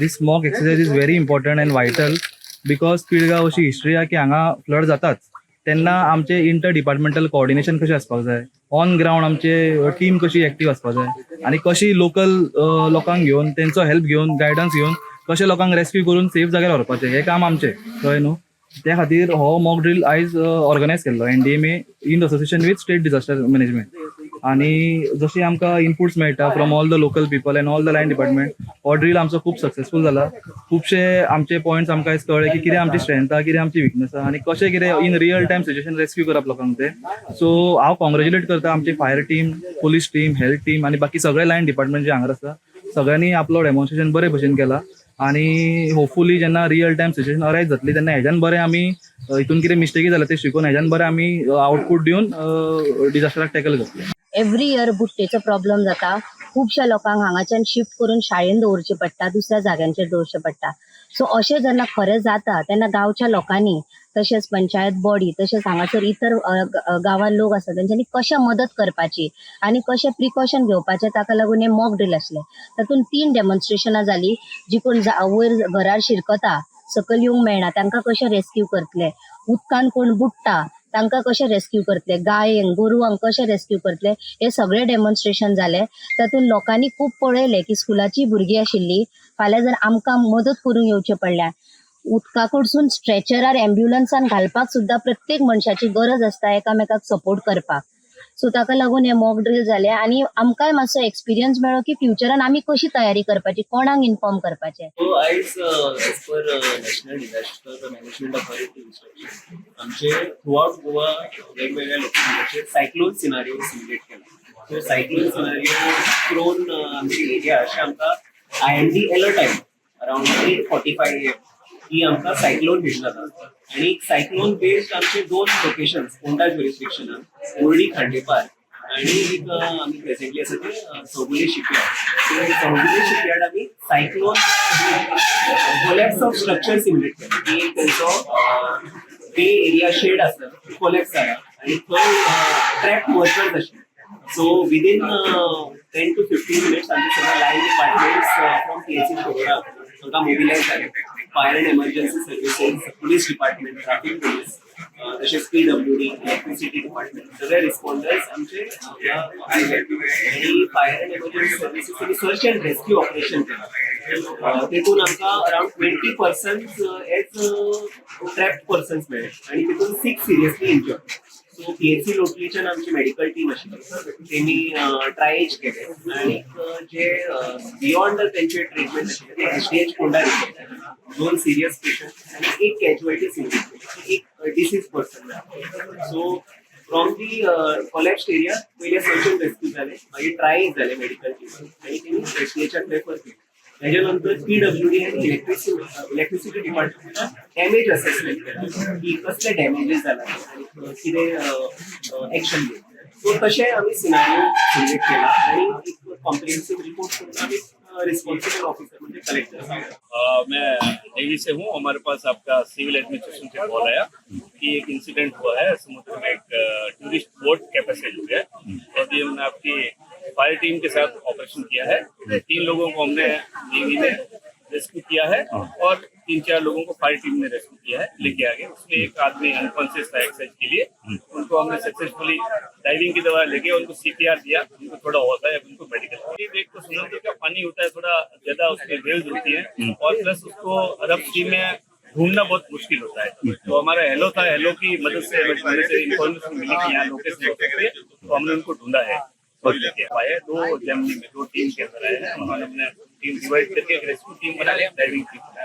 This mock exercise is very important and vital because Pilgaon अशी history आहा की हांगा फ्लड जाताच. तेन्ना आमचे इंटर डिपार्टमेंटल कोऑर्डिनेशन कशें आसपाक जाय, ऑन ग्रावंड आमचे टीम कशी एक्टीव आसपाक जाय आनी कशी लोकल लोकांक घेवन, तेंचो हेल्प घेवन, गायडन्स घेवन कशें लोकांक रेस्क्यू करून सेफ जाग्यार व्हरपाचें, हें काम आमचें, कळ्ळें न्हू? त्या खातीर हो मॉक ड्रील आयज ऑर्गनायज केल्लो NDMA in association with State Disaster Management. आनी जशी आमकां इनपुट्स मेळटा from all the local people and all the line department, हो ड्रील आमचो खूब सक्सेसफूल जाला. खुबशे आमचे पॉयंट्स आमकां आयज कळ्ळे की कितें आमची स्ट्रेंथ आहा, कितें आमची विकनस आहा आनी कशें कितें in real time situation rescue करप लोकांक ते. सो हांव कॉंग्रेच्युलेट करता आमची fire team, police team, health team आनी बाकी सगळे लायन डिपार्टमेंट जे हांगा आसा. सगळ्यांनी आपलो डेमॉन्स्ट्रेशन बरे भशेन केला आनी होपफुली जेन्ना रियल टायम सिच्युएशन अरायज जातली तेन्ना हेज्यान बरें आमी हितून कितें मिस्टेकी जाल्या ते शिकून हेज्यान बरें आमी आउटपुट दिवन डिजास्टराक टॅकल करतले. एवरी इयर बुट्टेचो प्रॉब्लम जाता. खुबश्या लोकांक हांगाच्यान शिफ्ट करून शाळेन दवरचें पडटा, दुसऱ्या जाग्यांचेर दवरचें पडटा. सो अशें जेन्ना खरें जाता तेन्ना गांवच्या लोकांनी, तशेंच पंचायत बॉडी, तशेंच हांगासर इतर गांवान लोक आसा, तेंच्यांनी कशें मदत करपाची आनी कशें प्रिकॉशन घेवपाचें, ताका लागून हें मॉक ड्रील आसलें. तातूंत तीन डेमॉन्स्ट्रेशनां जाली. जी कोण वयर घरार शिरकता, सकयल येवंक मेळना, तांकां कशें रेस्क्यू करतले, उदकान कोण बुडटा तांकां कशें रेस्क्यू करतले, गायेंक गोरवांक कशें रेस्क्यू करतले, हे सगळे डेमॉन्स्ट्रेशन जाले. तातूंत लोकांनी खूब पळयलें की स्कुलाची भुरगीं आशिल्ली. फाल्यां जर आमकां मदत करूंक येवचें पडल्यार उदका कडसून स्ट्रेचरार एम्ब्युलन्सान घालपाक सुद्दां प्रत्येक मनशाची गरज आसता एकामेकाक सपोर्ट करपाक. सो ताका लागून हे मॉक ड्रील जाले आनी आमकांय मातसो एक्सपिरियन्स मेळ्ळो की फ्युचरान आमी कशी तयारी करपाची, कोणाक इन्फॉर्म करपाचें. सो आयज as per National Disaster Management Authority instruction आमचे थ्रू आउट गोवा वेगवेगळ्या लोकेशनाचेर सायक्लोन सिनारिओ सिम्युलेट केला. सो सायक्लोन सिनारिओ प्रोन आमची एरिया अशें आमकां आयएमडी अलर्ट आयलो अराउंड 8:45 AM की आमकां सायक्लोन हिट जाता आनी सायक्लोन बेस्ड आमचे दोन लोकेशन्स फोंडा ज्युरिस्डिक्शनान, बोर्डी खांडेपार आणि एक आमी प्रेझेंटली आसा ते चौगुले शिपयार्ड. ते चौगुले शिपयार्ड आमी cyclone collapse of structure simulate केलें की एक तेंचो बे एरिया शेड आसता, कोलॅप्स जाला आनी थंय ट्रॅप वर्कर्स आशिल्ले. So within 10 to 15 minutes आमचे सगळे लायन डिपार्टमेंट्स फ्रॉम पीएचसी शोरोडा तांकां मोबिलायज जाले. Fire and Emergency Services, police department, traffic police, तशेंच पीडब्ल्यूडी, इलेक्ट्रिसिटी डिपार्टमेंट, सगळे रिस्पॉन्डर्स आमचे हांगा आयले आनी fire and emergency services search and rescue operation केलां. तेतून आमकां around 20 persons as trapped persons मेळ्ळे आनी तितून six seriously injured. So PHC लोटलीच्यान आमची मेडिकल टीम आशिल्ली, तेमी ट्रायेज केले आनी जे बियॉन्ड तेंचे ट्रिटमेंट आशिल्ले ते एसडीएच फोंडा रिफर केले. दोन सिरियस पेशंट आनी एक कॅज्युअलिटी सिरियस, एक deceased person. So from the collapsed area पयले सर्च अँड रेस्क्यू जाले, मागीर ट्रायेज जाले मेडिकल टीमान आनी तेमी एसडीएचाक रेफर केले. त्याच्या नंतर पीडब्ल्यूडी आणि इलेक्ट्रिसिटी डिपार्टमेंटान डॅमेज असेसमेंट केला की कसले डॅमेजेस जाला आणि कितें एक्शन घेतले. सो तशें आमी सिनारियो जनरेट केला आणि एक कॉम्प्रिहेन्सिव्ह रिपोर्ट करून आमी रिस्पॉन्सिबल ऑफिसर म्हणजे कलेक्टर मैं नेवी से हूँ. हमारे पास आपका सिविल एडमिनिस्ट्रेशन से कॉल आया कि एक इंसिडेंट हुआ है, समुद्र में एक टूरिस्ट बोट कैपेसिटेट हो गया है. तो अभी हमने आपकी फायर टीम के साथ ऑपरेशन किया है. तीन लोगों को हमने नेवी ने रेस्क्यू किया है और तीन चार लोगों को फायर टीम ने रेस्क्यू किया है, लेके आ गए. उसमें एक आदमी अनकॉन्शियस था एक्सरसाइज के लिए, उनको हमने सक्सेसफुली डाइविंग की दवा लेके उनको सीपीआर दिया. उनको थोड़ा होता है, उनको मेडिकल. एक तो समुद्र का पानी होता है, थोड़ा ज्यादा उसमें वेव्स होती है और प्लस उसको अरब सी में ढूंढना बहुत मुश्किल होता है. तो हमारा हेलो था, हेलो की मदद से हमें ढूंढने से इंफॉर्मेशन मिली कि यहाँ लोकेशन हो सकती है, तो हमने उनको ढूंढा है और लेके आए. दो जर्मनी में दो टीम के अंदर आए हैं. उन्होंने अपने टीम डिवाइड करके एक रेस्क्यू टीम बनाई, डाइविंग टीम बनाया.